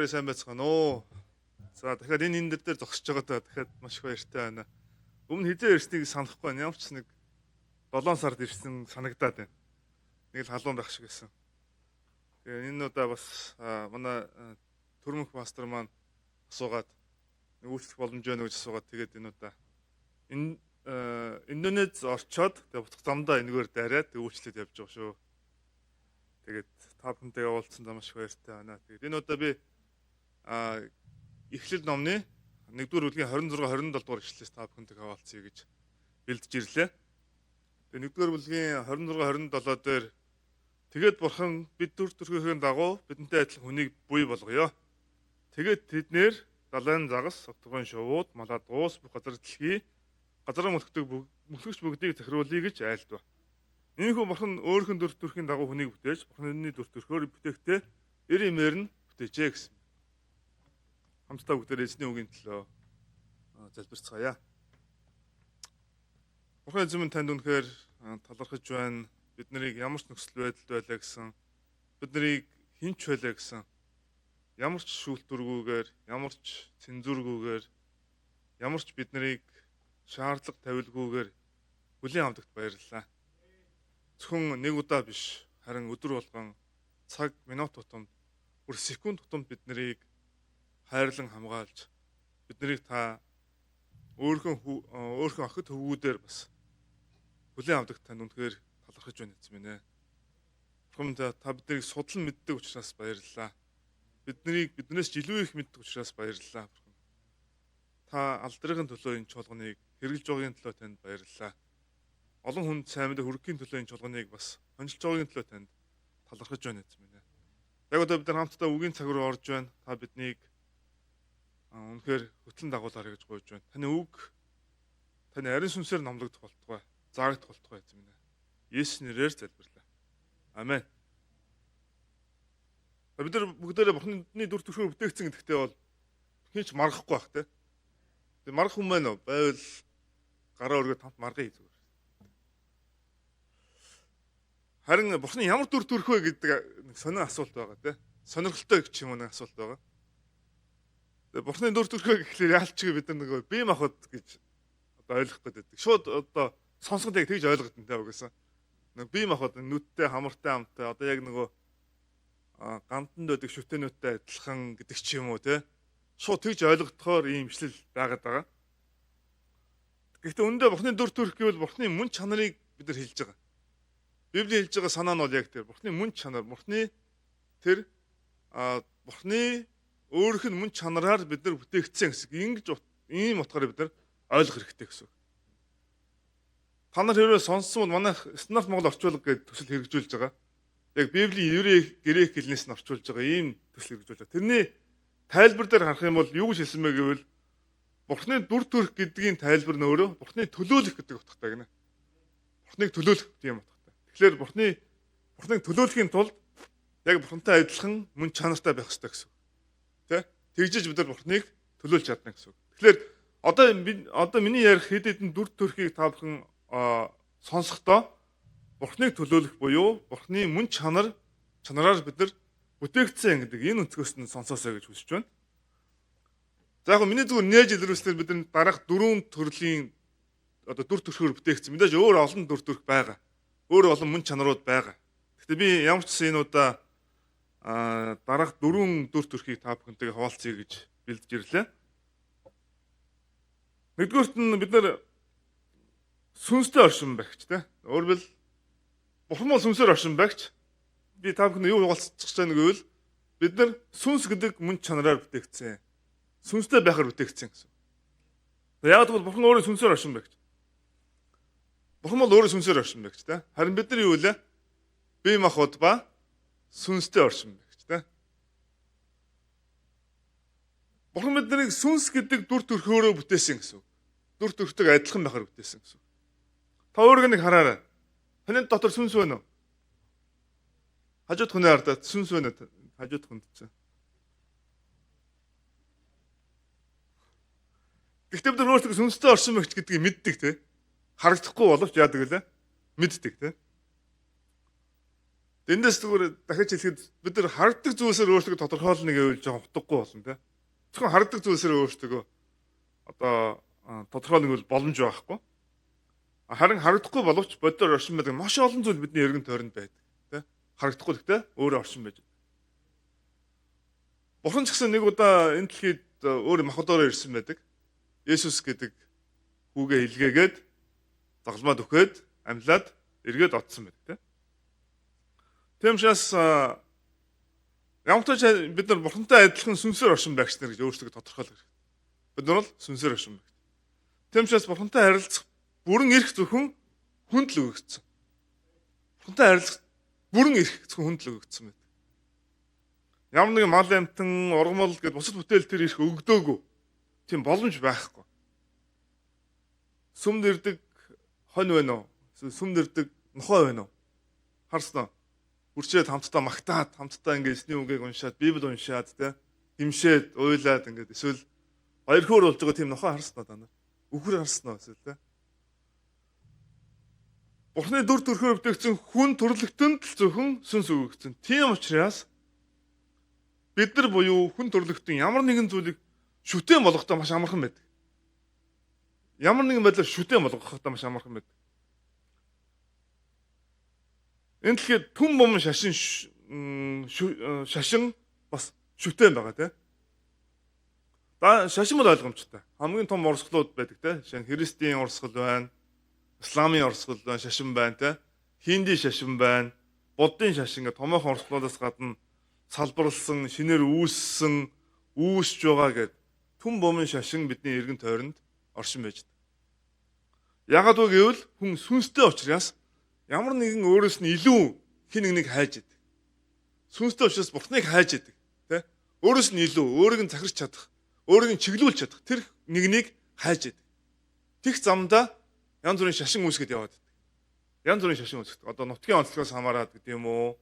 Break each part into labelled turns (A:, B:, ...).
A: Бүгдээрээ сайн байцгаана уу? За дахиад энэ эндэр дээр зогсож байгаадаа дахиад маш их баяртай байна. Өмнө хэзээ ирснийг санахгүй байна. Ямар ч нэг 7 сард ирсэн санагдаад байна. Нэг л халуун байх шиг байсан. Тэгээ энэ удаа бас манай төрмөх пастор маань асуугаад нэг үйлчлэх боломж байна гэж асуугаад тэгээд энэ удаа энэ Индонез орчоод тэгээ буцах замдаа энэгээр дайраад тэгээ үйлчлээд явж байгаа шүү. Тэгээд та бүхэнтэйгээ уулзсандаа маш их баяртай байна. Тэгээд энэ удаа би Эхлэл номны 1-р бүлгийн 26 27 дугаар ишлэлээс та бүхэнтэйгээ хаваалцъя гэж бэлдэж ирлээ. Тэгээд 1-р бүлгийн 26 27 дээр тэгээд бурхан бид дүр төрхийнхээ дагуу бидэнтэй адилхан хүнийг буй болгоё. Тэгээд тэднэр далайн загас, согтгон шувууд, малаад уус бүх газар дэлхий газраа мөлхдөг мөлхөгч бүгдийг захируулъя гэж айлдва. Ийхүү бурхан өөрийнх нь дүр төрхийн дагуу хүнийг бүтээж, бурханы дүр төрхөөр бүтээхдээ эр имээр нь бүтээжээ гэсэн. Хамтдаа бүгдээр эзний үгийн төлөө залбирцгаая. Бурхан эзэн минь танд үнэхээр талархаж байна. Бид нарыг ямар ч нөхцөл байдалд байлаа гэсэн, бид нарыг хинч байлаа гэсэн ямар ч шүүлтүргүүгээр, ямар ч цензургүүгээр, ямар ч бид нарыг шаардлага тавилгүйгээр хүлээн авдагт баярлалаа. Зөвхөн нэг удаа биш, харин өдөр болгон цаг, минут тутамд, бүр секунд тутамд бид нарыг хайрлан хамгаалж, бид нарыг та өөрийнхөө охид хөвгүүдээр бас хүлээн авдагт танд үнэхээр талархаж байна эзэн минь ээ. Бурхан та биднийг судлан мэддэг учраас баярлалаа. Биднийг биднээс ч илүү их мэддэг учраас баярлалаа. Бурхан. Та алдрын төлөө энэ чуулганыг хэрэгжилж байгаагийн төлөө танд баярлалаа. Олон хүнд сайн мэдээ хүргэхийн төлөө энэ чуулганыг бас хонжилж байгаагийн төлөө танд талархаж байна эзэн минь ээ. Яг одоо бид нар хамтдаа үгийн цаг руу орж байна. Та биднийг үнэхээр хөтлөн дагуулаарай гэж гуйж байна. Таны үг таны ариун сүнсээр номлогдох болтугай, заагдах болтугай эзэн минь ээ. Есүс нэрээр залбирлаа. Амен. Бид нар бүгдээрээ Бурхны дүр төрхөөр бүтээгдсэн гэдэгтээ бол хин ч маргахгүй байх те. Тэгээ маргах хүн байна уу? Байвал гараа өргөө тамт маргая зүгээр. Харин Бурхны ямар дүр төрх вэ гэдэг нэг сонин асуулт байгаа те. Сонирхолтой ч юм уу нэг асуулт байгаа. Тэгээ Бурхны дүр төрхөө гэхлээр яалчгүй бид нар нөгөө бие махбод гэж одоо ойлгох гээд байдаг. Шууд одоо сонсгод яг тэгж ойлгодсон те угаасаа. Нэг бие махбод нүдтэй, хамартай, амтай одоо яг нөгөө гамтанд байдаг шүтэнүүдтэй адилхан гэдэг ч юм уу те. Шууд тэгж ойлгодохоор ийм ишлэл байгаад байгаа. Гэхдээ үүндээ Бурхны дүр төрх гэвэл Бурхны мөн чанарыг бид нар хэлж байгаа. Библийн хэлж байгаа санаа нь бол яг тэр Бурхны мөн чанар, Бурхны тэр Бурхны өөрийнх нь мөн чанараар бид нар бүтээгдсэн гэсэн. Ингэж ийм утгаараа бид нар ойлгох хэрэгтэй гэсэн. Та нар хэрвээ сонссон бол манай стандарт Монгол орчуулга гэдэг төсөл хэрэгжүүлж байгаа. Яг Библийн еврей, грек хэлнээс нь орчуулж байгаа ийм төсөл хэрэгжүүлж байгаа. Тэрний тайлбар дээр харах юм бол юу гэж хэлсэн бэ гэвэл Бурхны дүр төрх гэдгийн тайлбар нь өөрөө Бурхны төлөөлөх гэдэг утгатай гинэ. Бурхныг төлөөлөх тийм утгатай. Тэгэхээр Бурхныг төлөөлөхийн тулд яг Бурхантай адилхан мөн чанартай байх ёстой гэсэн. Тэ? Тэгжиж бид нар Бурхныг төлөөлж чадна гэсэн. Тэгэхээр одоо миний ярих хэд хэдэн дүр төрхийг та бүхэн сонсохдоо Бурхныг төлөөлөх буюу Бурхны мөн чанараар бид нар бүтээгдсэн гэдэг энэ өнцгөөс нь сонсоосой гэж хүсэж байна. За яг миний зүгээр нээж илрүүлснээр бид нар дараах дөрвөн төрлийн одоо дүр төрхөөр бүтээгдсэн. Мэдээж өөр олон дүр төрх байгаа. Өөр олон мөн чанарууд байгаа. Гэхдээ би ямар ч гэсэн энэ удаа дараах дөрвөн дүр төрхийг та бүхэнтэйгээ хаваалцъя гэж бэлдэж ирлээ. Нэгдүгээрт нь бид нар сүнстэй оршин баригч те. Өөрөлдвөл Бурхан бол сүнсээр оршин баригч. Би та бүхэнд юу хуваалцах гэж байна гэвэл бид нар сүнс гэдэг мөн чанараар бүтээгдсэн. Сүнстэй байхаар бүтээгдсэн гэсэн. Яг гэвэл Бурхан өөрөө сүнсээр оршин баригч. Бурхан бол өөрөө сүнсээр оршин баригч те. Харин бид нар юу вэ? Бие махбод ба сүнстэй оршин баригч те. Бурхан бид нарыг сүнс гэдэг дүр төрхөөрөө бүтээсэн гэсэн. Дүр төрхтэйг адилхан байхаар бүтээсэн гэсэн. Та өөрийгөө нэг хараарай. Таны дотор сүнс байна уу? Хажууд хүний ардаа сүнс байна уу? Хажууд хүнд чинь. Гэхдээ бид нар өөрсдөө сүнстэй оршин багч гэдгийг мэддэг те. Харагдахгүй боловч яадаг вэ? Мэддэг те. Эндээс зүгээр дахиж хэлэхэд бид нар харагддаг зүйлсээр өөрсдөө тодорхойлно гэвэл жоохон утгагүй болно те. Зөвхөн харагддаг зүйлсээр өөрсдөө одоо тодорхойлно гэвэл боломж байхгүй. Харин харагдахгүй боловч боддоор оршин байдаг маш олон зүйл бидний эргэн тойронд байдаг те. Харагдахгүй гэхдээ өөрөө оршин байж. Бурхан ч гэсэн нэг удаа энэ дэлхийд өөр махбодоор ирсэн байдаг. Есүс гэдэг хүүгээ илгээгээд загалмаад өгөхөд амьлаад эргээд одсон байдаг те. Тийм учраас ямар ч бид нар бурхантай адилхан сүнсээр оршин байгч нар гэж өөрсдөө тодорхойлох хэрэгтэй. Бид нар бол сүнсээр оршин байгч. Тийм учраас бурхантай харилцах бүрэн эрх зөвхөн хүнд л өгөгдсөн. Бурхантай харилцах бүрэн эрх зөвхөн хүнд л өгөгдсөн байдаг. Ямар нэгэн мал амтан, ургамал гэдээ бусад бүтээл тэр эрх өгдөөгүй. Тийм боломж байхгүй. Сүмд ирдэг хонь байна уу? Сүмд ирдэг нохой байна уу? Харсан уу? Үрчээд хамтдаа магтаад, хамтдаа ингээд эзний үгийг уншаад, Библи уншаад тэ гимшээд, уйлаад ингээд эсвэл баяр хөөр болж байгаа тийм нохой харсан уу та нар? Үхэр харсан уу эсвэл тэ? Бурхны дүр төрхөөр бүтээгдсэн хүн төрлөختөнд л зөвхөн сүнс өгөгдсөн. Тийм учраас бид нар буюу хүн төрлөختөн ямар нэгэн зүйлийг шүтэн болгохдоо маш амархан байдаг. Ямар нэгэн байдлаар шүтэн болгохдоо маш амархан байдаг. Энэ дэлхийд түн бом шашин шашин бас шүтэн байгаа тийм. Да шашин бол ойлгомжтой. Хамгийн том урсгалууд байдаг тийм. Жишээ нь христийн урсгал байна, исламын урсгал байна, шашин байна тийм. Хинди шашин байна, буддын шашин гэх томоохон урсгалуудаас гадна салбарлсан, шинээр үүссэн, үүсж байгаа гэд түн бомын шашин бидний эргэн тойронд оршин байж байгаа. Яагаад вэ гэвэл хүн сүнстэй учраас ямар нэгэн өөрөөс нь илүү хин нэгнийг хайж идэг. Сүнстэй учраас Бурхныг хайж идэг, тэ? Өөрөөс нь илүү, өөрийг нь захирч чадах, өөрийг нь чиглүүлж чадах тэр нэгнийг хайж идэг. Тех замдаа янз бүрийн шашин үүсгэд яваад идэг. Янз бүрийн шашин үүсгэдэг. Одоо нутгийн онцлогоос хамаарат гэдэг юм уу?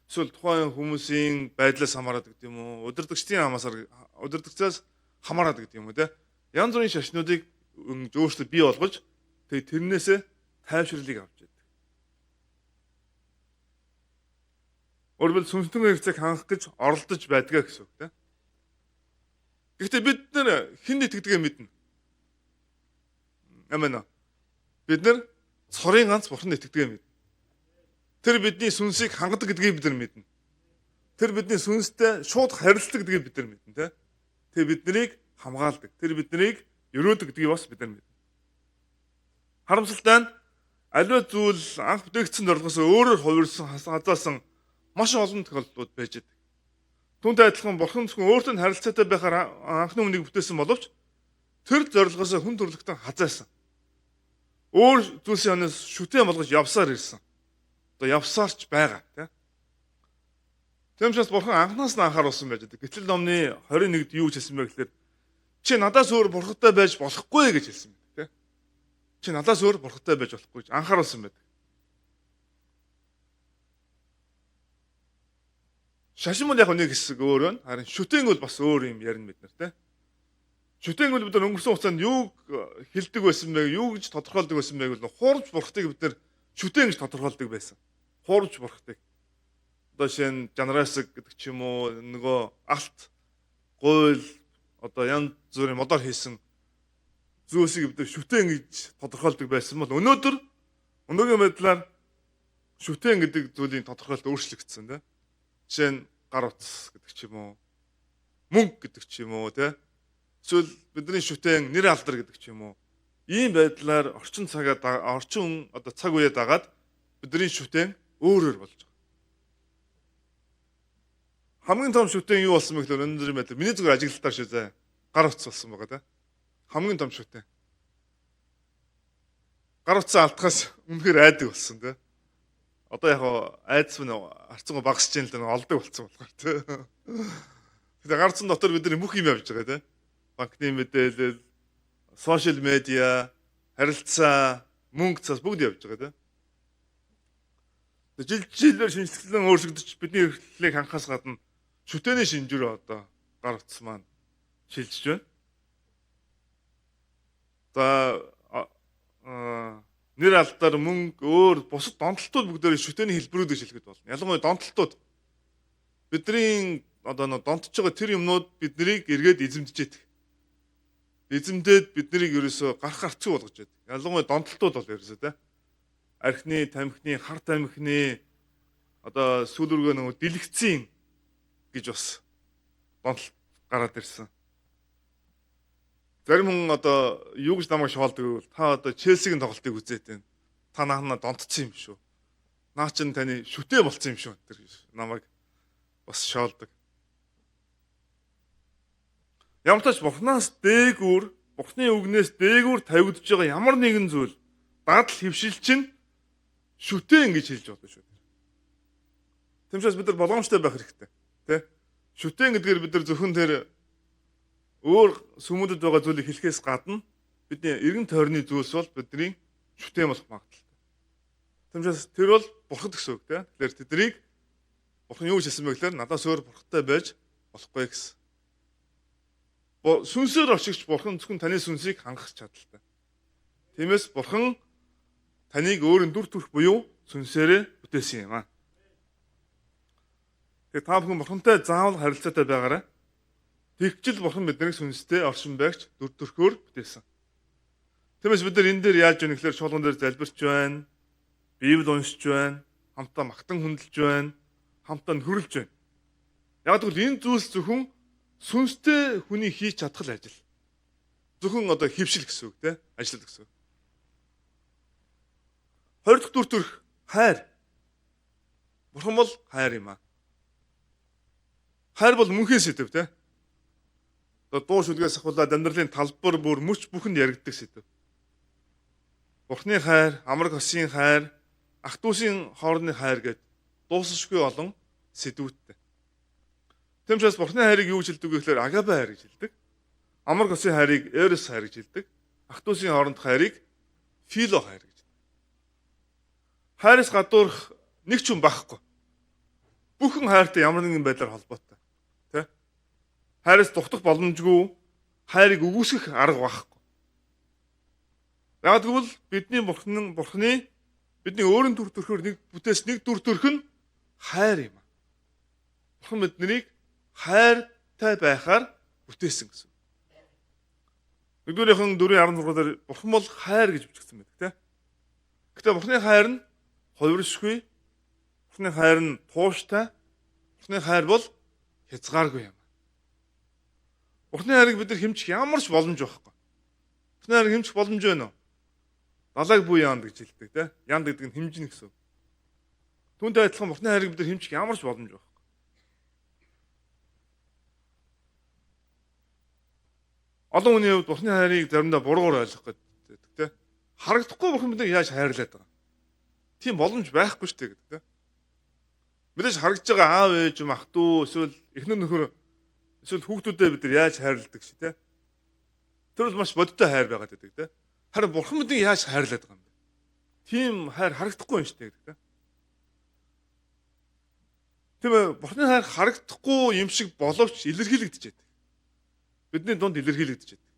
A: Эсвэл тухайн хүмүүсийн байдлаас хамаарат гэдэг юм уу? Удирдагчдын хамаасаар удирдагчаас хамаарат гэдэг юм уу, тэ? Янз бүрийн шашнуудыг өөрсдөө бий болгож тэгээ тэрнээсээ тайвширлыг авч байдаг. Өөрөлд сүнслэг хэрэгцээг хангах гэж оролдож байдгаа гэсэн үг, тэ? Гэхдээ бид нар хүнд итгэдгээ мэднэ. Амен. Бид нар цорын ганц Бурханд итгэдгээ мэднэ. Тэр бидний сүнсийг хангадаг гэдгийг бид нар мэднэ. Тэр бидний сүнстэй шууд харилцдаг гэдгийг бид нар мэднэ, тэ? Тэр биднийг хамгаалдаг. Тэр биднийг өрөөдөг гэдгийг бас бид нар мэднэ. Харамсалтай нь аливаа зүйл анх бүтээгдсэн зорилгоос өөрөөр хувирсан, хазаасан маш олон тохиолдлууд байж байдаг. Түүнтэй адилхан Бурхан зөвхөн өөртөө харилцаатай байхаар анхны өмнөнийг бүтээсэн боловч тэр зорилгоос хүн төрлөختөн хазаасан. Өөр зүйлсийн өнөөс шүтэн болгож явсаар ирсэн. Одоо явсаарч байгаа, тийм. Тийм учраас Бурхан анхнаас нь анхааруулсан байж байдаг. Гэтэл номны 21-д юу гэж хэлсэн бэ гэхээр чи надаас өөр бурхантай байж болохгүй гэж хэлсэн байдаг, тийм. Чи надаас өөр бурхантай байж болохгүй гэж анхааруулсан байдаг. Шашин бол яг нэг хэсэг өөр байна. Харин шүтэн бол бас өөр юм ярина бид нар, тийм. Шүтэн бол бид нар өнгөрсөн хугацаанд юуг хэлдэг байсан бэ, юу гэж тодорхойлдог байсан бэ гэвэл хуурамч бурхтыг бид нар шүтэн гэж тодорхойлдог байсан. Хуурамч бурхтыг. Одоо жишээ нь жанрасаг гэдэг ч юм уу, нөгөө алт, гуйл одоо янз бүрийн модоор хийсэн зүйлсийг бид нар шүтэн гэж тодорхойлдог байсан бол өнөөдөр өнөөгийн байдлаар шүтэн гэдэг зүйлийн тодорхойлолт өөрчлөгдсөн, тийм. Жишээ нь гар утас гэдэг ч юм уу, мөнгө гэдэг ч юм уу, тийм. Эсвэл бидний шүтэн нэр алдар гэдэг ч юм уу. Ийм байдлаар орчин цагаа орчин одоо цаг үеэ дагаад бидний шүтэн өөрөөр болж байгаа. Хамгийн том шүтэн юу болсон бэ гэхээр өнөөдрийн байдлаар миний зүгээр ажиглалтаар шүү зэ. Гар утас болсон байгаа, тийм. Хамгийн том шүтэн. Гар утсаа алдахаас үнэхээр айдаг болсон, тийм. Одоо яг айдас минь харцангуй багасч юм л да, олдог болсон болохоор, тийм. Тэгэхээр гар утсан дотор бид нар бүх юм явж байгаа, тийм. Банкны мэдээлэл, сошиал медиа, харилцаа, мөнгө цаас бүгд явж байгаа, тийм. Жил жилээр шинжлэхлэн өөрчлөгдөж бидний хэрэглээг хангахаас гадна шүтээний шинжүүр одоо гар утас маань шилжиж байна. За Нэр алдар, мөнгө, өөр бусад донтолтууд бүгдээрээ шүтээний хэлбэрүүд гэж хэлэхэд болно. Ялангуяа донтолтууд бидний одоо нэг донтож байгаа тэр юмнууд биднийг эргээд эзэмдэж яадаг. Эзэмдээд биднийг ерөөсөө гарах гарцгүй болгож яадаг. Ялангуяа донтолтууд бол ерөөсөө те. Архины, тамхины, хар тамхины одоо сүүл рүүгээ нөгөө дэлгэцийн гэж бас донтолт гараад ирсэн. Зарим хүн одоо юу гэж намайг шоолдог вэ? Та одоо Челсигийн тоглолтыг үзээд байна. Та наана донтцсон юм шүү. Наа чин таны шүтээ болцсон юм шүү. Тэр намайг бас шоолдог. Ямар ч Бурханаас дээгүүр, Бурханы үгнээс дээгүүр тавигдж байгаа ямар нэгэн зүйл дадал хөвшил чинь шүтээ ингэж хэлж болно шүү. Тэмчээс бид нар боломжтой байх хэрэгтэй. Тэ? Шүтэн гэдгээр бид нар зөвхөн тэр өөр сүмүүдэд байгаа зүйлийг хэлэхээс гадна бидний эргэн тойрны зүйлс бол бидний шүтэн болох магадлалтай. Тэмчээс тэр бол бурхад гэсэн үг тэ. Тэгэхээр тэднийг Бурхан юу гэж хэлсэн бэ гэхээр надаас өөр бурхадтай байж болохгүй гэсэн. Сүнсээр оршигч Бурхан зөвхөн таны сүнсийг хангах чадaltaй. Тиймээс Бурхан таныг өөрийн дүр төрх буюу сүнсээрээ бүтээсэн юм аа. Тэгэхээр та бүхэн Бурхантай заавал харилцаатай байгаарай. Тэгчил Бурхан биднийг сүнстэй оршин байгч дүр төрхөөр бүтээсэн. Тиймээс бид нар энэ дээр яаж вэ гэхээр чуулган дээр залбирч байна, Библи уншиж байна, хамтдаа магтан хүндэлж байна, хамтдаа нөхөрлөж байна. Яг гэвэл энэ зүйлс зөвхөн сүнстэй хүний хийж чадах л ажил. Зөвхөн одоо хөвшил гэсэн үг те, ажил гэсэн үг. 20 дахь дүр төрх хайр. Бурхан бол хайр юм аа. Хайр бол мөнхийн сэдэв те. Одоо дуу шүлгээс ахуулаад амьдралын талбар бүр мөч бүхэнд яригддаг сэдэв. Бурхны хайр, амраг хосын хайр, ах дүүсийн хоорондын хайр гэд дуусшгүй олон сэдвүүдтэй. Тийм учраас Бурхны хайрыг юу гэж хэлдэг вэ гэхээр агапе хайр гэж хэлдэг. Амраг хосын хайрыг эрос хайр гэж хэлдэг. Ах дүүсийн хоорондох хайрыг фило хайр гэж. Хайраас гадуурх нэг ч юм байхгүй. Бүхэн хайртай ямар нэгэн байдлаар холбоотой. Тэ? Хайраас дутах боломжгүй, хайрыг үгүйсгэх арга байхгүй. Яг гэвэл бидний Бурхны бидний өөрийн дүр төрхөөр нэг бүтээс нэг дүр төрх нь хайр юм. Бурхан биднийг хайртай байхаар бүтээсэн гэсэн. Нэгдүгээрийн 4:16 дээр Бурхан бол хайр гэж бичигдсэн байдаг, тэ? Гэхдээ Бурханы хайр нь хувиршгүй, Бурханы хайр нь тууштай, Бурханы хайр бол хязгааргүй юм. Бурханы хайрыг бид нар хэмжих ямар ч боломж байхгүй. Бурханы хайрыг хэмжих боломж байна уу? Далайг бүү яанд гэж хэлдэг, тэ? Яанд гэдэг нь хэмжинэ гэсэн. Түүнтэй адилхан Бурханы хайрыг бид нар хэмжих ямар ч боломж байхгүй. Олон хүний хувьд Бурханы хайрыг заримдаа буруугаар ойлгох гэдэг, тэ? Харагдахгүй Бурхан биднийг яаж хайрлаад байгаа? Тийм боломж байхгүй шүү дээ гэдэг, тэ? Мэдээж харагдж байгаа аав ээж юм ах дүү эсвэл эхнэр нөхөр эсвэл хүүхдүүдээ бид нар яаж хайрладаг ши, тэ? Тэр бол маш бодиттой хайр байгаад байдаг, тэ? Харин Бурхан биднийг яаж хайрлаад байгаа юм бэ? Тийм хайр харагдахгүй юм шүү дээ гэдэг, тэ? Тийм ээ, Бурханы хайр харагдахгүй юм шиг боловч илэрхийлэгдэж байдаг. Бидний дунд илэрхийлэгдэж байдаг.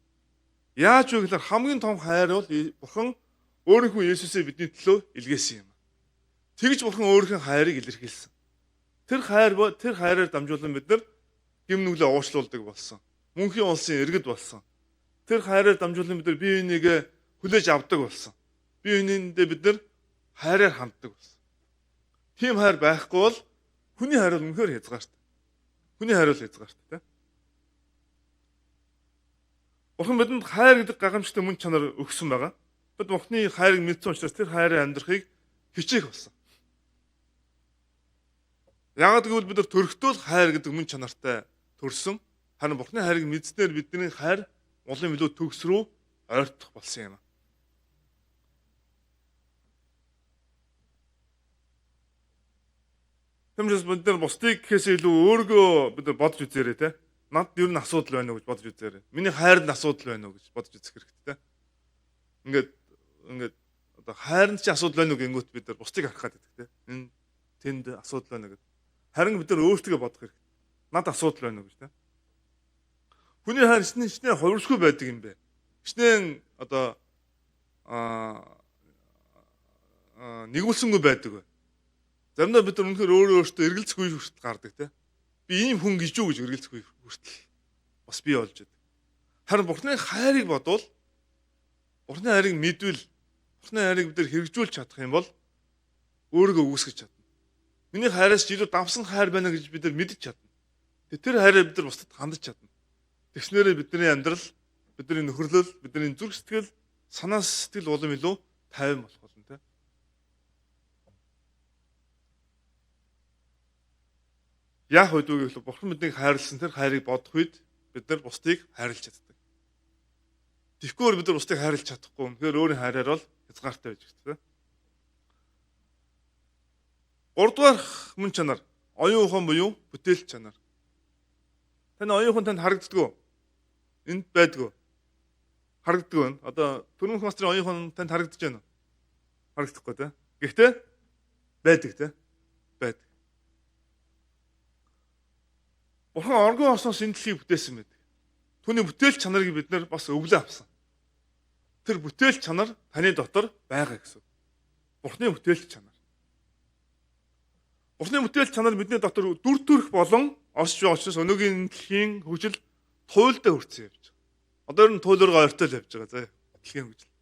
A: Яаж вэ гэхээр хамгийн том хайр бол Бурхан өөрийнхөө Есүсээ бидний төлөө илгээсэн юм. Тэгж Бурхан өөрийнхөө хайрыг илэрхийлсэн. Тэр хайраар дамжуулан бид нар гэм нүглээ уучлуулдаг болсон. Мөнхийн улсын иргэд болсон. Тэр хайраар дамжуулан бид нар бие бинийгээ хүлээж авдаг болсон. Бие биенийндээ бид нар хайраар ханддаг болсон. Тийм хайр байхгүй бол хүний хайр бол үнэхээр хязгаартай. Хүний хайр бол хязгаартай, тийм. Бурхан бидэнд хайр гэдэг гайхамшигтай мөн чанар өгсөн байгаа. Бид Бурханы хайрыг мэдсэн учраас тэр хайрын амьдрахыг хичээх болсон. Яагаад гэвэл бид нар төрөхдөө л хайр гэдэг мөн чанартай төрсөн. Харин Бурханы хайрыг мэдснээр бидний хайр улам илүү төгс рүү ойртох болсон юм. Тиймээс бид нар бусдыг гэхээс илүү өөргөө бид нар бодож үзээрэй, тэ? Надад ер нь асуудал байна уу гэж бодож үзээрэй. Миний хайранд асуудал байна уу гэж бодож үзэх хэрэгтэй, тэ? Ингээд одоо хайранд чи асуудал байна уу гингүүт бид нар бусдыг харах гэдэг, тэ? Энэ тэнд асуудал байна гэдэг. Харин бид нар өөртөө бодох хэрэгтэй. Надад асуудал байна уу гэж, тэ? Хүний хайр шинэ хувиршгүй байдаг юм бэ. Шинэ одоо нэгүүлсэнгүй байдаг вэ? Заримдаа бид нар үнэхээр өөрөө өөртөө эргэлзэх үе хүртэл гардаг те. Би ийм хүн гэж юу гэж эргэлзэх үе хүртэл бас бий болж байдаг. Харин Бурхны хайрыг бодвол, Бурхны хайрыг мэдвэл, Бурхны хайрыг бид нар хэрэгжүүлж чадах юм бол өөрийгөө үүсгэж чадна. Миний хайраас ч илүү давсан хайр байна гэж бид нар мэдэж чадна. Тэр хайраа бид нар бусдад хандаж чадна. Тэгснээрээ бидний амьдрал, бидний нөхөрлөл, бидний зүрх сэтгэл, санаа сэтгэл улам илүү тайван болох болно те. Яах вэ гэвэл Бурхан биднийг хайрласан тэр хайрыг бодох үед бид нар бусдыг хайрлаж чаддаг. Тэгэхгүй бид нар бусдыг хайрлаж чадахгүй. Үнэхээр өөрийн хайраар бол хязгаартай байж гэдэг. Гуравдугаар мөн чанар оюун ухаан буюу бүтээл чанар. Таны оюун ухаан танд харагддаг уу? Энд байдгүй. Харагддаг байна. Одоо түрүүнх мастрын оюун ухаан танд харагдаж байна уу? Харагдахгүй те. Гэхдээ байдаг те. Байдаг. Бурхан оргон орсноос энэ дэлхийг бүтээсэн байдаг. Түүний бүтээл чанарыг бид нар бас өвлөө авсан. Тэр бүтээл чанар таны дотор байгаа гэсэн. Бурханы бүтээл чанар. Бурханы бүтээл чанар бидний дотор дүр төрх болон оршиж байгаа учраас өнөөгийн дэлхийн хөгжил туйлдаа хүртсэн явж байгаа. Одоо ер нь туйлроо ойртол явж байгаа заа. Дэлхийн хөгжил.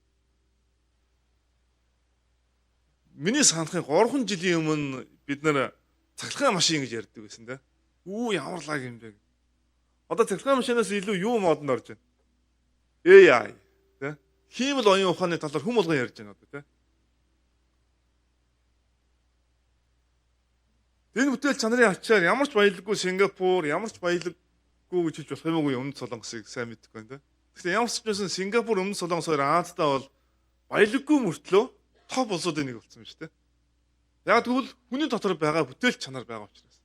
A: Миний санахын 3 жилийн өмнө бид нар цахилгаан машин гэж ярьдаг байсан те. Үү ямар лаг юм бэ. Одоо цахилгаан машинаас илүү юу модонд орж байна? AI те. Хиймэл оюун ухааны талаар хүм болгон ярьж байна одоо те. Энэ бүтээл чанарын ачаар ямар ч баялаггүй Сингапур, ямар ч баялаггүй гэж хэлж болох юм уу Өмнөд Солонгосыг сайн мэдэхгүй байна те. Тэгэхээр ямар ч байсан Сингапур, Өмнөд Солонгос хоёр Азидаа бол баялаггүй мөртлөө топ улсуудын нэг болсон юм шүү дээ. Яг тэгвэл хүний дотор байгаа бүтээл чанар байгаа учраас,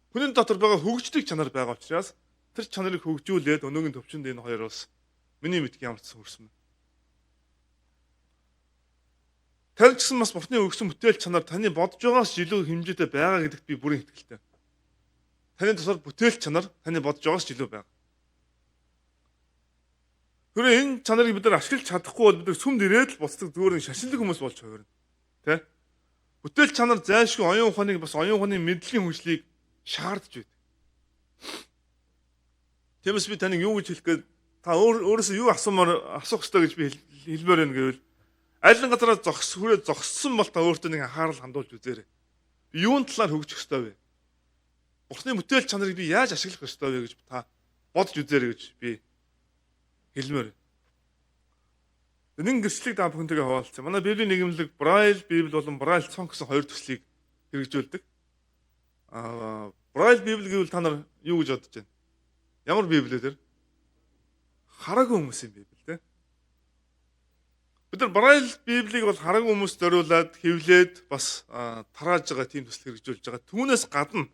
A: хүний дотор байгаа хөгжлийг чанар байгаа учраас тэр чанарыг хөгжүүлээд өнөөгийн төвчөнд энэ хоёр улс миний мэдх ямар ч хүрсэн байна. Тань ч гэсэн бас Бурхны өгсөн бүтээл чанар таны бодож байгаас илүү хэмжээтэй байгаа гэдэгт би бүрэн итгэлтэй. Таны дотор бүтээл чанар таны бодож байгаас илүү байгаа. Хэрвээ энэ чанарыг бид нар ашиглаж чадахгүй бол бид нар сүмд ирээд л буцдаг зүгээр нэг шашинлаг хүмүүс болж хувирна. Тэ? Бүтээл чанар зайлшгүй оюун ухааныг бас оюун ухааны мэдлэгийн хөгжлийг шаардж байдаг. Тиймээс би таныг юу гэж хэлэх гээд та өөрөөсөө юу асуумаар асуух ёстой гэж би хэлмээр байна гэвэл аль нэг газараа хүрээ зогссон бол та өөртөө нэг анхаарал хандуулж үзээрэй. Би юун талаар хөгжих ёстой вэ? Бурхны бүтээл чанарыг би яаж ашиглах ёстой вэ гэж та бодож үзээрэй гэж би хэлмээр. Нэгэн гэрчлэлийг та бүхэнтэйгээ хаваалцсан. Манай Библийн нийгэмлэг Брайл Библи болон Брайл цонх гэсэн хоёр төслийг хэрэгжүүлдэг. Брайл Библи гэвэл та нар юу гэж бодож байна? Ямар Библи вэ тэр? Хараагүй хүмүүсийн Библи те. Бид нар Брайл Библийг бол хараагүй хүмүүст зориулаад хэвлээд бас тарааж байгаа тийм төсөл хэрэгжүүлж байгаа. Түүнээс гадна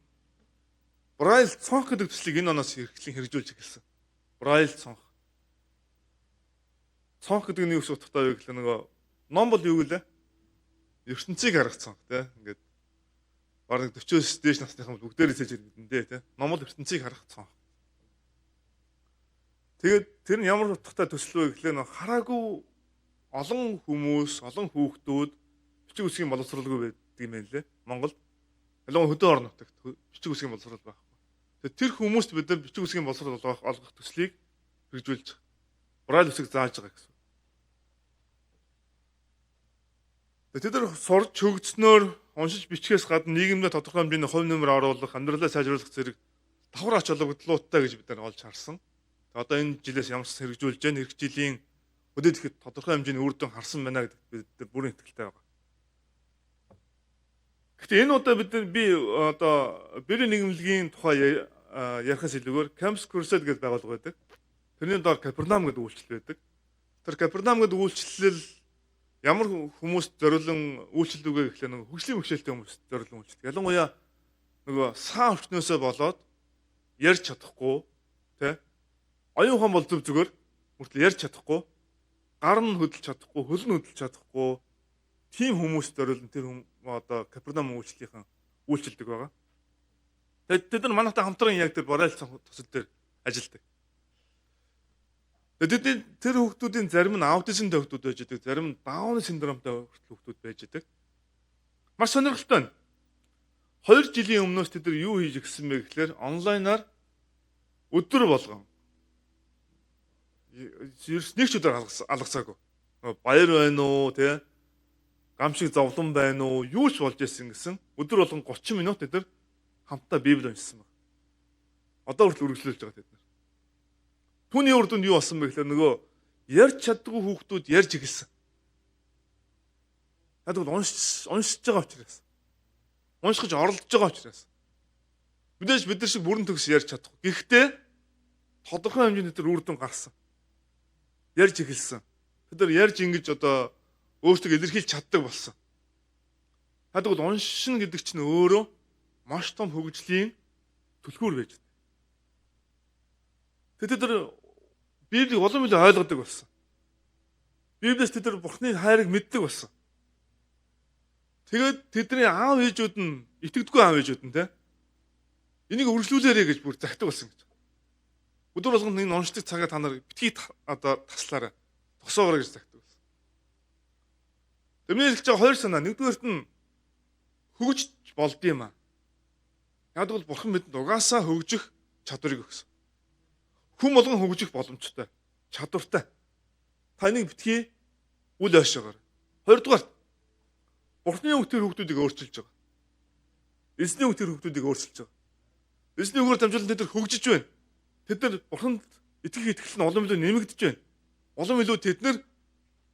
A: Брайл цонх гэдэг төслийг энэ оноос хэрэглэн хэрэгжүүлж эхэлсэн. Брайл цонх. Цонх гэдэг нь юу гэсэн утгатай вэ гэхэл нөгөө ном бол юу гэлээ? ертөнцийг харах цонх те. Ингээд бараг 40-оос дээш насныхан бүгдээрээ цэжэр мэдэн дээ те. Ном бол ертөнцийг харах цонх. Тэгээд тэр нь ямар утгатай төсөл вэ гэхлээр нөгөө хараагүй олон хүмүүс, олон хүүхдүүд бичиг үсгийн боловсролгүй байдаг юм байна лээ. Монголд ялангуяа хөдөө орон нутагт бичиг үсгийн боловсрол байхгүй. Тэгээд тэр хүмүүст бид нар бичиг үсгийн боловсрол олгох төслийг хэрэгжүүлж байгаа. Брайл үсэг зааж байгаа гэсэн. Тэд нар сурч хөгжснөөр уншиж бичгээс гадна нийгэмдээ тодорхой хэмжээний хувь нэмэр оруулах, амьдралаа сайжруулах зэрэг давхар ач холбогдлуудтай гэж бид нар олж харсан. Одоо энэ жилээс ямар ч хэрэгжүүлж байна. Ирэх жилийн өдөө тэгэхэд тодорхой хэмжээний үр дүн харсан байна гэдэгт бид нар бүрэн итгэлтэй байгаа. Гэхдээ энэ удаа би одоо Библийн нийгэмлэгийн тухай ярихаас илүүгээр Campus Crusade гэдэг байгууллага байдаг. Тэрний доор Капернаум гэдэг үйлчлэл байдаг. Тэр Капернаум гэдэг үйлчлэл ямар хүмүүст зориулан үйлчлдэг вэ гэхлээр нөгөө хөгжлийн бэрхшээлтэй хүмүүст зориулан үйлчлдэг. Ялангуяа нөгөө сан өвчнөөсөө болоод ярьж чадахгүй тэ оюун ухаан бол зөв зүгээр мөртлөө ярьж чадахгүй, гар нь хөдөлж чадахгүй, хөл нь хөдөлж чадахгүй тийм хүмүүст зориулан тэр одоо Капернаум үйлчлэлийнхэн үйлчилдэг байгаа. Тэгээд тэд нар манайхтай хамтран яг тэр Брайл төсөл дээр ажилладаг. Тэгээд тэр хүүхдүүдийн зарим нь аутизмтай хүүхдүүд байж байгаа, зарим нь Даун синдромтой хүүхдүүд байж байгаа. Маш сонирхолтой байна. 2 жилийн өмнөөс тэд нар юу хийж гисэн бэ гэхлээр онлайнаар өдөр болгон ерөөс нэг ч өдөр алгасаагүй. Баяр байна уу, тэ? Гам шиг зовлон байна уу, юу ч болж исэн гэсэн өдөр болгон 30 минут тэд нар хамтдаа Библи уншсан байна. Одоо хүртэл үргэлжлүүлж байгаа тэд нар. Түүний үр дүнд юу болсон бэ гэхлээр нөгөө ярьж чаддгүй хүүхдүүд ярьж эхэлсэн. Яг бол уншиж байгаа учраас. Унших гэж оролдож байгаа учраас. Мэдээж бид нар шиг бүрэн төгс ярьж чадахгүй. Гэхдээ тодорхой хэмжээнд тэд нар үр дүн гарсан. Ярьж эхэлсэн. Тэд нар ярьж ингэж одоо өөртөө илэрхийлж чаддаг болсон. Яг бол уншина гэдэг чинь өөрөө маш том хөгжлийн түлхүүр байж байна. Тэд нар Библийг улам илүү ойлгодог болсон. Библиэс тэд нар Бурхны хайрыг мэддэг болсон. Тэгээд тэдний аав ээжүүд нь итгэдэггүй аав ээжүүд нь те энийг үргэлжлүүлээрэй гэж бүр захидаг болсон гэж. Өдөр болгонд энэ уншдаг цагаа та нар битгий одоо таслаарай. Тосоогоорой гэж захидаг болсон. Тэрний хэлж байгаа хоёр санаа. Нэгдүгээрт нь хөгжиж болд юм аа. Яг бол Бурхан бидэнд угаасаа хөгжих чадварыг өгсөн. Хүн болгон хөгжих боломжтой, чадвартай. Та энийг битгий үл ойшоогоор. Хоёрдугаарт Бурхны үг тэр хүүхдүүдийг өөрчилж байгаа. Эзний үг тэр хүүхдүүдийг өөрчилж байгаа. Эзний үгээр дамжуулан тэд нар хөгжиж байна. Тэд нар Бурханд итгэх итгэл нь улам илүү нэмэгдэж байна. Улам илүү тэд нар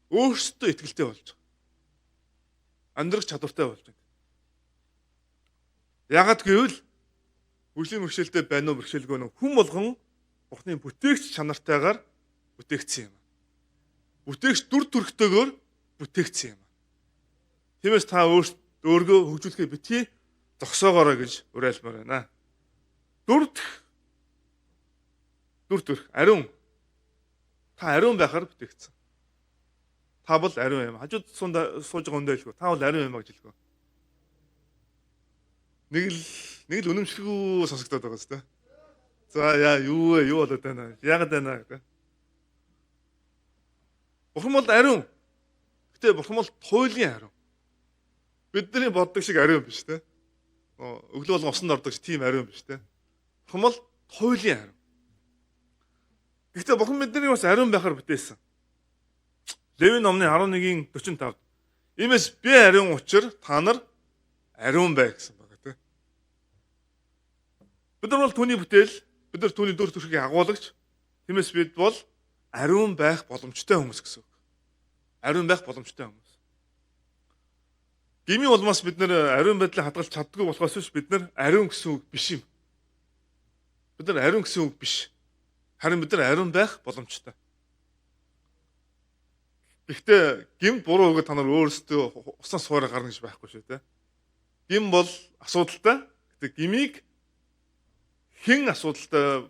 A: өөрсдөө итгэлтэй болж байгаа. Амьдрах чадвартай болж байна. Яагаад гэвэл хөгжлийн бэрхшээлтэй байна уу бэрхшээлгүй нь хүн болгон Бурхны бүтээгч чанартайгаар бүтээгдсэн юм. Бүтээгч дүр төрхтэйгээр бүтээгдсэн юм. Тиймээс та өөргөө хөгжүүлэхээ битгий зогсоогоорой гэж уриалмаар байна. Дүр төрх ариун. Та ариун байхаар бүтээгдсэн. Та бол ариун юм. Хажууд сууж байгаа хүндээ хэлэхгүй. Та бол ариун юм а гэж хэлэхгүй. Нэг л үнэмшилгүй сонсогдоод байгаа зү. За яа юу вэ? Юу болоод байна? Яагаад байна гэдэг. Бурхан бол ариун. Гэтэ бурхан бол туйлын ариун. Бидний боддог шиг ариун биш те. Өглөө болгон усанд ордог шиг тийм ариун биш те. Бурхан бол туйлын ариун. Гэхдээ бурхан бидний бас ариун байхаар бүтээсэн. Левийн номны 11-ийн 45. Иймээс би ариун учир та нар ариун бай гэсэн байгаа те. Бид нар бол түүний бүтээл, бид нар түүний дүр төрхийг агуулагч. Тиймээс бид бол ариун байх боломжтой хүмүүс гэсэн үг. Ариун байх боломжтой хүмүүс. Гмийн улмаас бид нэр ариун байдлыг хадгалж чаддгүй болохоос биш бид нар ариун гэсэн үг биш юм. Бид нар ариун гэсэн үг биш. Харин бид нар ариун байх боломжтой. Гэхдээ гэмт буруу өгөө та нар өөрсдөө уснаас суурай гарна гэж байхгүй шүү дээ. Гим бол асуудалтай. Гэхдээ гмийг хэн асуудалтай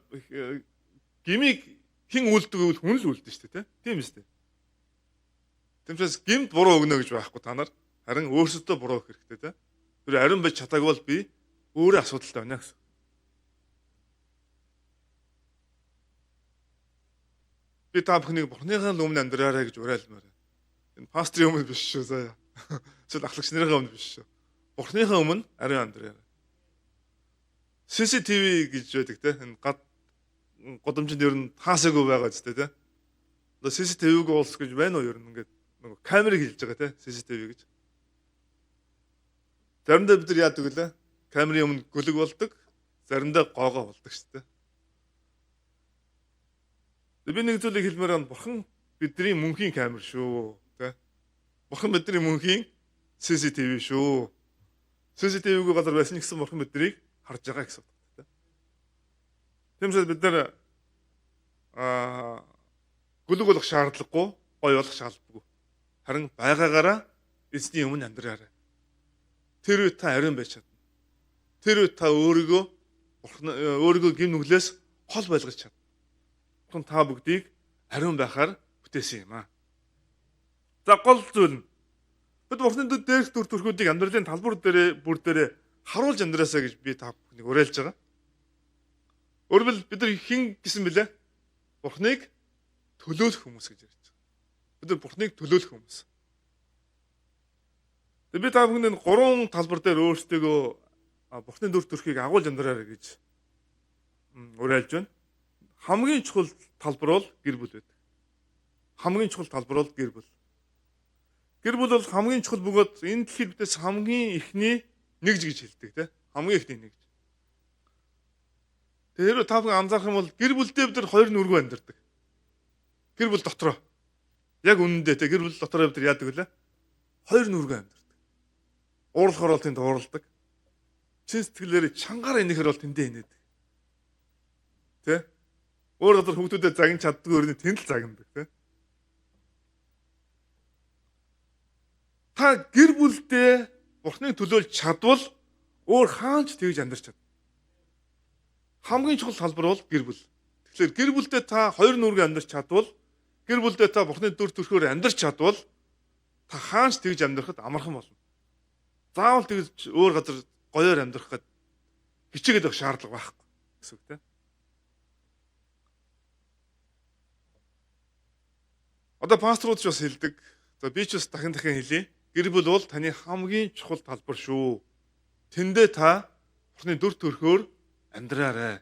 A: гмийг хэн үлддэг гэвэл хүн л үлдэн шүү дээ, тийм үстэй. Тэмчээс гэмт буруу өгнө гэж байхгүй та нар. Харин өөрсдөө буруу өгөх хэрэгтэй, тийм. Тэр ариун байж чадаагүй бол би өөрөө асуудалтай байна гэсэн. Би та бүхнийг Бурхныхаа өмнө амьдраарай гэж уриалмаар. Энэ пастрын өмнө биш шүү заяа. Эсвэл ахлагч нарын өмнө биш шүү. Бурхныхаа өмнө ариун амьдраарай. CCTV гэж байдаг те. Энэ гад годомжинд ер нь таасаагүй байгаа зү те. Одоо CCTV-г уулс гэж байна уу ер нь ингээд нөгөө камерыг хэлж байгаа те CCTV гэж. Заримдаа бид нар яадаг вэ? Камерын өмнө гөлөг болдог, заримдаа гоогоо болдог шүү дээ. Би нэг зүйлийг хэлмээр байна. Бурхан бидний мөнхийн камер шүү, тэ. Бурхан бидний мөнхийн CCTV шүү. CCTV-г газар байсан гэсэн бурхан биднийг харж байгаа гэсэн үг, тэ. Тиймээс бид нар гөлөг болох шаардлагагүй, гоё болох шаардлагагүй. Харин байгаагаараа эзний өмнө амьдраарай. Тэр үед та ариун байж чадна. Тэр үед та өөрийгөө бурхан өөрийгөө гим нүглээс хол байлгаж чадна. Бурхан та бүгдийг ариун байхаар бүтээсэн юм аа. За гол зүйл нь бид Бурханы дээрх дүр төрхүүдийг амьдралын талбар дээрээ бүр дээрээ харуулж амьдраасаа гэж би та бүхнийг уриалж байгаа. Өөрөлд бид нар хэн гэсэн бэлээ? Бурханыг төлөөлөх хүмүүс гэж ярьж байгаа. Бид нар Бурханыг төлөөлөх хүмүүс. Тэгээ би та бүхэнд энэ гурван талбар дээр өөрсдийгөө Бурхны дүр төрхийг агуулж амьдраарай гэж уриалж байна. Хамгийн чухал талбар бол гэр бүл байдаг. Хамгийн чухал талбар бол гэр бүл. Гэр бүл бол хамгийн чухал бөгөөд энэ дэлхийд бидээс хамгийн эхний нэгж гэж хэлдэг, тийм. Хамгийн эхний нэгж. Тэгэхээр та бүхэн анзаарах юм бол гэр бүлдээ бид нар хоёр нүргүү амьдардаг. Гэр бүл дотроо. Яг үнэндээ тийм, гэр бүл дотроо бид нар яадаг вэ? Хоёр нүргүү амьдардаг. Уурлахаар бол тэнд уурладаг. Чин сэтгэлээрээ чангаар инехээр бол тэндээ инээдэг. Тэ? Өөр газар хүүхдүүдэд загнаж чаддгүй өрний тэнд л загнадаг, тэ? Та гэр бүлдээ Бурхныг төлөөлж чадвал өөр хаанч тэгж амьдарч чадна. Хамгийн чухал талбар бол гэр бүл. Тэгэхээр гэр бүлдээ та хоёр нүргэн амьдарч чадвал, гэр бүлдээ та Бурхны дүр төрхөөр амьдарч чадвал та хаанч тэгж амьдрахад амархан болно. Заавал тэгж өөр газар гоёор амьдрах гээд хичээгээд байх шаардлага байхгүй гэсэн үг, тийм. Одоо пасторууд ч бас хэлдэг. За би ч бас дахин дахин хэлье. Гэр бүл бол таны хамгийн чухал талбар шүү. Тэндээ та Бурхны дүр төрхөөр амьдраарай.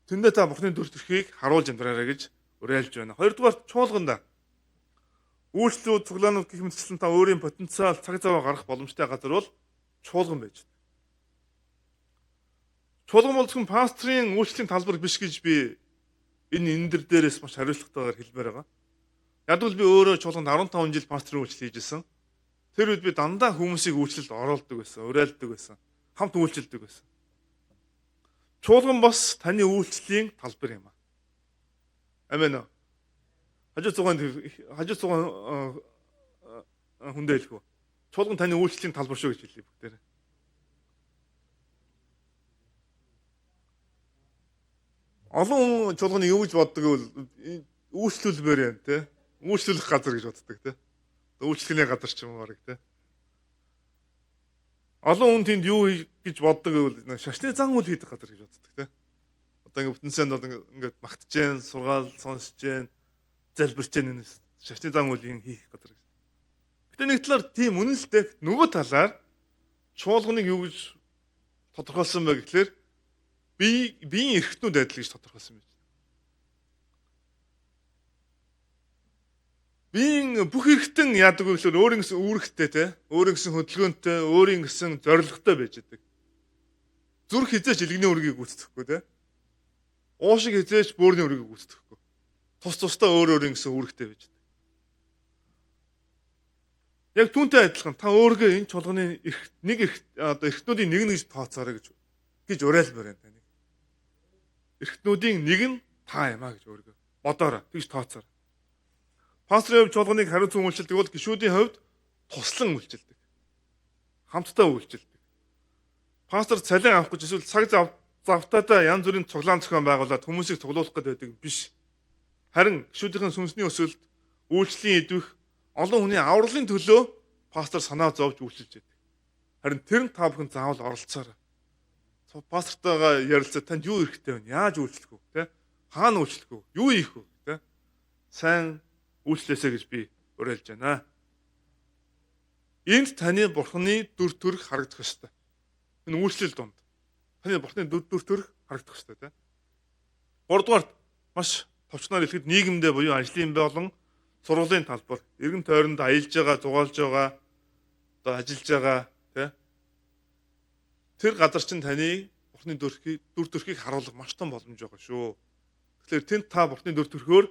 A: Тэндээ та Бурхны дүр төрхийг харуулж амьдраарай гэж уриалж байна. Хоёрдугаар чуулганда үйлчлүүд, цуглаанууд гэх мэтчлэн та өөрийн потенциал, цаг зав гаргах боломжтой газар бол чуулган байж байна. Чуулган бол зөвхөн пастрын үйлчлэлийн талбар биш гэж би энэ эндэр дээрээс маш хариуцлагатайгаар хэлмээр байгаа. Яг бол би өөрөө чуулганд 15 жил пастрын үйлчлэл хийж исэн. Тэр үед би дандаа хүмүүсийг үйлчлэлд оруулдаг байсан, уриалдаг байсан, хамт үйлчилдэг байсан. Чуулган бас таны үйлчлэлийн талбар юм аа. Амен үү? Хажуу цугаан хүндээ хэлэх үү? Чуулган таны үйлчлэлийн талбар шүү гэж хэлье бүгдээрээ. Олон хүн чуулганы юу гэж боддог вэ? Үйлчлүүлмээр юм, тэ? Үйлчлүүлэх газар гэж боддог, тэ? Үйлчлэлийн газар ч юм уу бараг, тэ? Олон хүн тэнд юу гэж боддог гэвэл шашны зан үйл хийдэг газар гэж боддог, тэ? Одоо ингэ бүтэн сайнд бол ингээд магтж гэн, сургаал сонсож гэн, залбирч гэн, энэ шашны зан үйл хийх газар гэж. Гэтэ нэг талаар тийм үнэн л дээ. Нөгөө талаар чуулганыг юу гэж тодорхойлсон бэ гэхлээр биеийн эрхтнүүд адил гэж тодорхойлсон байж. Биеийн бүх эрхтэн яадаг вэ гэхлээр өөрийн гэсэн үүрэгтэй, те, өөрийн гэсэн хөдөлгөөнтэй, өөрийн гэсэн зорилготой байж байдаг. Зүрх хизээч илгэний үүргийг гүйцэтгэхгүй, те. Уушиг хизээч бөөрийн үүргийг гүйцэтгэхгүй. Тус тусдаа өөр өөрийн гэсэн үүрэгтэй байж байдаг. Яг түүнтэй адилхан та өөргөө энэ чуулганы нэг одоо эрхтнүүдийн нэг нь гэж тооцоорой гэж уриалмаар байна таныг. Эрхтнүүдийн нэг нь та юм а гэж өөргөө бодоорой, тэгж тооцоорой. Пастрын хувьд чуулганыг хариуцсан үйлчилдэг бол гишүүдийн хувьд туслан үйлчилдэг. Хамтдаа үйлчилдэг. Пастор цалин авах гэж эсвэл цаг завтаадаа янз бүрийн цуглаан зохион байгуулад хүмүүсийг цуглуулах гэдэг байдаг биш. Харин гишүүдийн сүнсний өсөлт, үйлчлэлийн идэвх, олон хүний авралын төлөө пастор санаа зовж үйлчилж байдаг. Харин тэр нь та бүхэн заавал оролцоорой. Пастортойгоо ярилцаа танд юу хэрэгтэй вэ? Яаж үйлчлэх вэ? Тэ? Хаана үйлчлэх вэ? Юу хийх вэ? Тэ? Сайн үйлчлээсэй гэж би уриалж байна. Энд таны Бурхны дүр төрх харагдах ёстой. Энэ үйлчлэл донд таны Бурхны дүр төрх харагдах ёстой, тэ. Гуравдугаарт маш товчноор хэлэхэд нийгэмдээ буюу ажлын болон сургуулийн талбар, эргэн тойронд аялж байгаа, зугаалж байгаа, одоо ажиллаж байгаа, тэ. Тэр газар чинь таны Бурхны дүр төрхийг харуулах маш том боломж байгаа шүү. Тэгэхээр тэнд та Бурхны дүр төрхөөр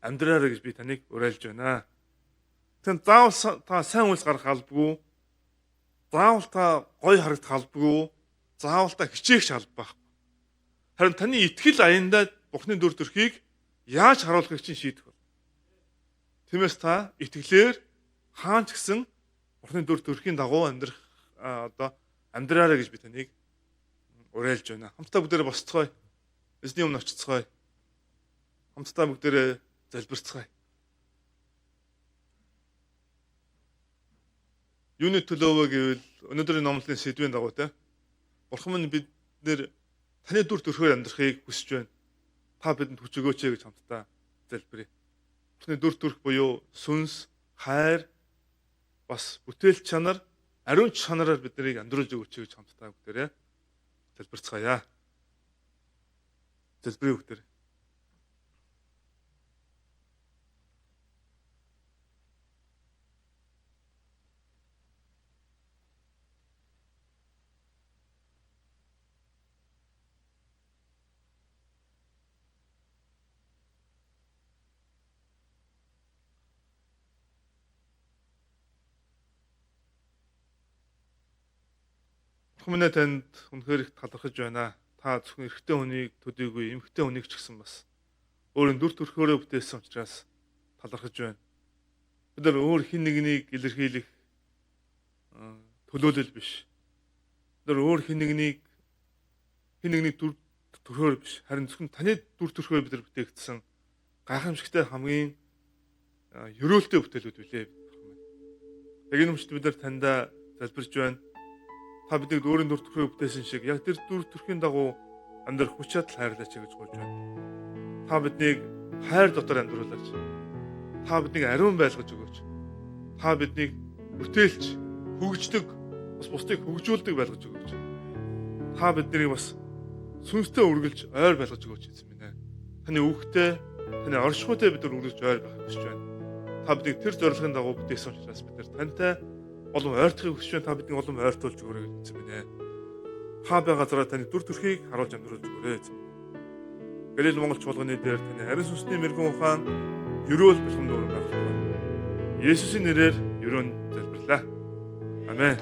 A: амьдраарай гэж би таныг уриалж байна. Тэнд заавал та сайн үйлс гаргах албагүй, заавал та гоё харагдах албагүй, заавал та хичээх алба байхгүй. Харин таны итгэл аяндаа Бурхны дүр төрхийг яаж харуулахыг чинь шийдэх бол. Тиймээс та итгэлээр хаан ч гэсэн Бурхны дүр төрхийн дагуу амьдрах одоо амьдраарай гэж би таныг уриалж байна. Хамтдаа бүгдээрээ босцгоё. Эзний өмнө очицгоё. Хамтдаа бүгдээрээ залбирцгаая. Юуны төлөө вэ гэвэл өнөөдрийн номлолын сэдвийн дагуу, те. Бурхан минь, бид нэр таны дүр төрхөөр амьдрахыг хүсэж байна. Та бидэнд хүч өгөөч гэж хамтдаа залбирая. Бурханы дүр төрх буюу сүнс, хайр, бас бүтээл чанар ариун чанараар бид нарыг амьдруулж өгөөч гэж хамтдаа бүгдээрээ залбирцгаая. Залбирая бүгдээрээ. Бурхан минь танд үнэхээр их талархаж байна. Та зөвхөн эрэгтэй хүнийг төдийгүй эмэгтэй хүнийг ч гэсэн бас өөрийн дүр төрхөөрөө бүтээсэн учраас талархаж байна. Бид нар өөр хэн нэгнийг илэрхийлэх төлөөлөл биш. Бид нар өөр хэн нэгнийг дүр төрхөөр биш. Харин зөвхөн таны дүр төрхөөр бид нар бүтээгдсэн гайхамшигтай хамгийн ерөөлтэй бүтээлүүд билээ, Бурхан минь. Яг энэ хүмүүст бид нар таньда залбирч байна. Та биднийг өөрийн дүр төрхөөр бүтээсэн шиг яг тэр дүр төрхийн дагуу амьдрах хүч чадал хайрлаач гэж гуйж байна. Та биднийг хайр дотор амьдруулаач. Та биднийг ариун байлгаж өгөөч. Та биднийг бүтээлч, хөгждөг, бас бусдыг хөгжүүлдэг байлгаж өгөөч. Та биднийг бас сүнстэй үргэлж ойр байлгаж өгөөч эзэн минь ээ. Таны үгтэй, таны оршихуйтай бид нар үргэлж ойр байхыг хүсэж байна. Та биднийг тэр зорилгын дагуу бүтээсэн учраас бид нар тантай олон ойртохыг хүсэж байна. Та бидний олон ойртуулж өгөөрэй эзэн минь ээ. Та бай газараа таны дүр төрхийг харуулж амьдруулж өгөөрэй эзэн минь. Галил Монгол чуулганы дээр таны ариун сүнсний мэргэн ухаан ерөөл бэлхэм дүүрэн байх болтугай. Есүсийн нэрээр ерөөн залбирлаа. Амен.